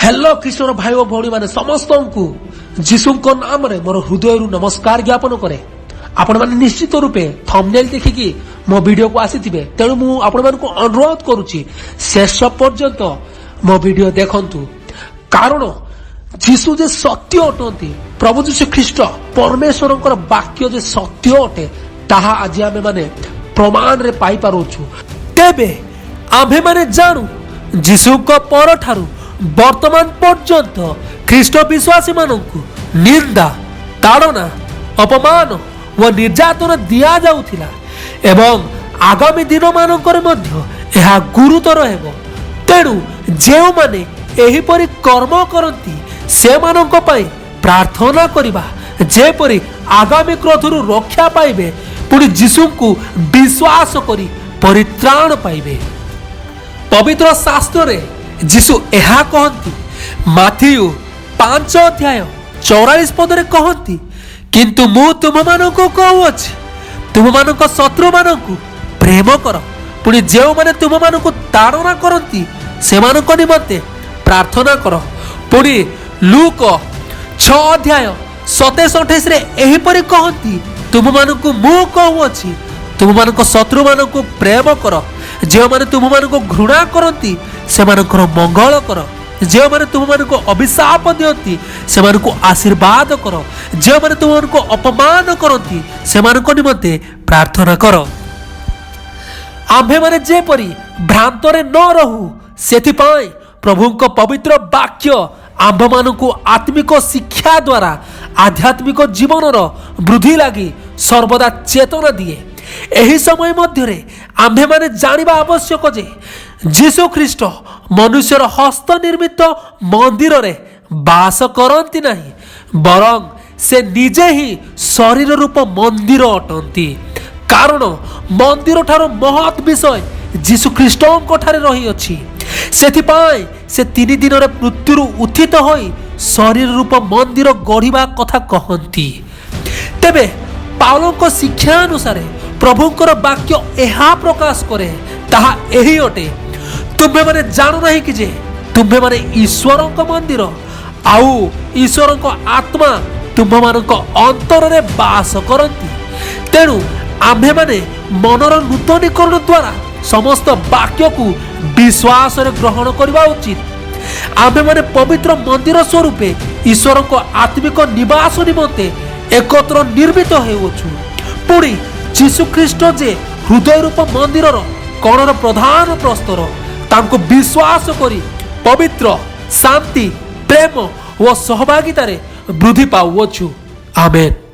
Hello ଖ୍ରୀଷ୍ଟର ଭାଇ ଓ ଭଉଣୀମାନେ, ସମସ୍ତଙ୍କୁ ଯୀଶୁଙ୍କ ନାମରେ ମୋର ହୃଦୟରୁ ନମସ୍କାର ଜ୍ଞାପନ କରେ। ଆପଣମାନେ ନିଶ୍ଚିତ ରୂପେ ଥମ୍ବନେଲ ଦେଖିକି ମୋ ଭିଡିଓକୁ ଆସିଥିବେ। ତେଣୁ ମୁଁ ଆପଣମାନଙ୍କୁ ଅନୁରୋଧ କରୁଛି, ଶେଷ ପର୍ଯ୍ୟନ୍ତ ମୋ ଭିଡିଓ ଦେଖନ୍ତୁ, କାରଣ ଯୀଶୁ ଯେ ସତ୍ୟ ଅଟନ୍ତି, ପ୍ରଭୁ ଯୀଶୁ ଖ୍ରୀଷ୍ଟ ପରମେଶ୍ୱରଙ୍କର ବାକ୍ୟ ଯେ ସତ୍ୟ ଅଟେ, ତାହା ଆଜି ଆମେମାନେ ପ୍ରମାଣରେ ପାଇପାରୁଛୁ। ତେବେ ଆମ୍ଭେମାନେ ଜାଣୁ, ଯୀଶୁଙ୍କ ପରଠାରୁ ବର୍ତ୍ତମାନ ପର୍ଯ୍ୟନ୍ତ ଖ୍ରୀଷ୍ଟ ବିଶ୍ୱାସୀମାନଙ୍କୁ ନିନ୍ଦା, ତାଡ଼ନା, ଅପମାନ ଓ ନିର୍ଯାତନା ଦିଆଯାଉଥିଲା ଏବଂ ଆଗାମୀ ଦିନମାନଙ୍କରେ ମଧ୍ୟ ଏହା ଗୁରୁତର ହେବ। ତେଣୁ ଯେଉଁମାନେ ଏହିପରି କର୍ମ କରନ୍ତି, ସେମାନଙ୍କ ପାଇଁ ପ୍ରାର୍ଥନା କରିବା, ଯେପରି ଆଗାମୀ କ୍ରୋଧରୁ ରକ୍ଷା ପାଇବେ, ପୁଣି ଯୀଶୁଙ୍କୁ ବିଶ୍ୱାସ କରି ପରିତ୍ରାଣ ପାଇବେ। ପବିତ୍ର ଶାସ୍ତ୍ରରେ ଯୀଶୁ ଏହା କହନ୍ତି। ମାଥିଉ 5 ଅଧ୍ୟାୟ 44 ପଦରେ କହନ୍ତି, "କିନ୍ତୁ ମୁଁ ତୁମମାନଙ୍କୁ କହୁଅଛି, ତୁମମାନଙ୍କ ଶତ୍ରୁମାନଙ୍କୁ ପ୍ରେମ କର, ପୁଣି ଯେଉଁମାନେ ତୁମମାନଙ୍କୁ ତାଡ଼ନା କରନ୍ତି, ସେମାନଙ୍କ ନିମନ୍ତେ ପ୍ରାର୍ଥନା କର।" ପୁଣି ଲୁକ 6 ଅଧ୍ୟାୟ 27 28ରେ ଏହିପରି କହନ୍ତି, "ତୁମମାନଙ୍କୁ ମୁଁ କହୁଅଛି, ତୁମମାନଙ୍କ ଶତ୍ରୁମାନଙ୍କୁ ପ୍ରେମ କର, ଯେଉଁମାନେ ତୁମମାନଙ୍କୁ ଘୃଣା କରନ୍ତି, ସେମାନଙ୍କର ମଙ୍ଗଳ କର, ଯେଉଁମାନେ ତୁମମାନଙ୍କୁ ଅଭିଶାପ ଦିଅନ୍ତି, ସେମାନଙ୍କୁ ଆଶୀର୍ବାଦ କର, ଯେଉଁମାନେ ତୁମମାନଙ୍କୁ ଅପମାନ କରନ୍ତି, ସେମାନଙ୍କ ନିମନ୍ତେ ପ୍ରାର୍ଥନା କର।" ଆମ୍ଭେମାନେ ଯେପରି ଭ୍ରାନ୍ତରେ ନ ରହୁ, ସେଥିପାଇଁ ପ୍ରଭୁଙ୍କ ପବିତ୍ର ବାକ୍ୟ ଆମ୍ଭମାନଙ୍କୁ ଆତ୍ମିକ ଶିକ୍ଷା ଦ୍ୱାରା ଆଧ୍ୟାତ୍ମିକ ଜୀବନର ବୃଦ୍ଧି ଲାଗି ସର୍ବଦା ଚେତନା ଦିଏ। ଏହି ସମୟ ମଧ୍ୟରେ ଆମ୍ଭେମାନେ ଜାଣିବା ଆବଶ୍ୟକ ଯେ ଯୀଶୁ ଖ୍ରୀଷ୍ଟ ମନୁଷ୍ୟର ହସ୍ତ ନିର୍ମିତ ମନ୍ଦିରରେ ବାସ କରନ୍ତି ନାହିଁ, ବରଂ ସେ ନିଜେ ହିଁ ଶରୀର ରୂପ ମନ୍ଦିର ଅଟନ୍ତି। କାରଣ ମନ୍ଦିର ଠାରୁ ମହତ୍ ବିଷୟ ଯୀଶୁ ଖ୍ରୀଷ୍ଟଙ୍କ ଠାରେ ରହିଅଛି। ସେଥିପାଇଁ ସେ 3 ଦିନରେ ମୃତ୍ୟୁରୁ ଉତ୍ଥିତ ହୋଇ ଶରୀର ରୂପ ମନ୍ଦିର ଗଢ଼ିବା କଥା କହନ୍ତି। ତେବେ ପାଉଲଙ୍କ ଶିକ୍ଷା ଅନୁସାରେ ପ୍ରଭୁଙ୍କର ବାକ୍ୟ ଏହା ପ୍ରକାଶ କରେ, ତାହା ଏହି ଅଟେ, "ତୁମ୍ଭେମାନେ ଜାଣ ନାହିଁ କି ଯେ ତୁମ୍ଭେମାନେ ଈଶ୍ୱରଙ୍କ ମନ୍ଦିର ଆଉ ଈଶ୍ୱରଙ୍କ ଆତ୍ମା ତୁମ୍ଭମାନଙ୍କ ଅନ୍ତରରେ ବାସ କରନ୍ତି?" ତେଣୁ ଆମ୍ଭେମାନେ ମନର ନୂତନୀକରଣ ଦ୍ୱାରା ସମସ୍ତ ବାକ୍ୟକୁ ବିଶ୍ୱାସରେ ଗ୍ରହଣ କରିବା ଉଚିତ। ଆମ୍ଭେମାନେ ପବିତ୍ର ମନ୍ଦିର ସ୍ୱରୂପେ ଈଶ୍ୱରଙ୍କ ଆତ୍ମିକ ନିବାସ ନିମନ୍ତେ ଏକତ୍ର ନିର୍ମିତ ହେଉଅଛୁ। ପୁଣି ଯୀଶୁଖ୍ରୀଷ୍ଟ ଯେ ହୃଦୟ ରୂପ ମନ୍ଦିରର କଣର ପ୍ରଧାନ ପ୍ରସ୍ତର, ତାଙ୍କୁ ବିଶ୍ୱାସ କରି ପବିତ୍ର ଶାନ୍ତି, ପ୍ରେମ ଓ ସହଭାଗିତାରେ ବୃଦ୍ଧି ପାଉଅଛୁ। ଆମେନ୍।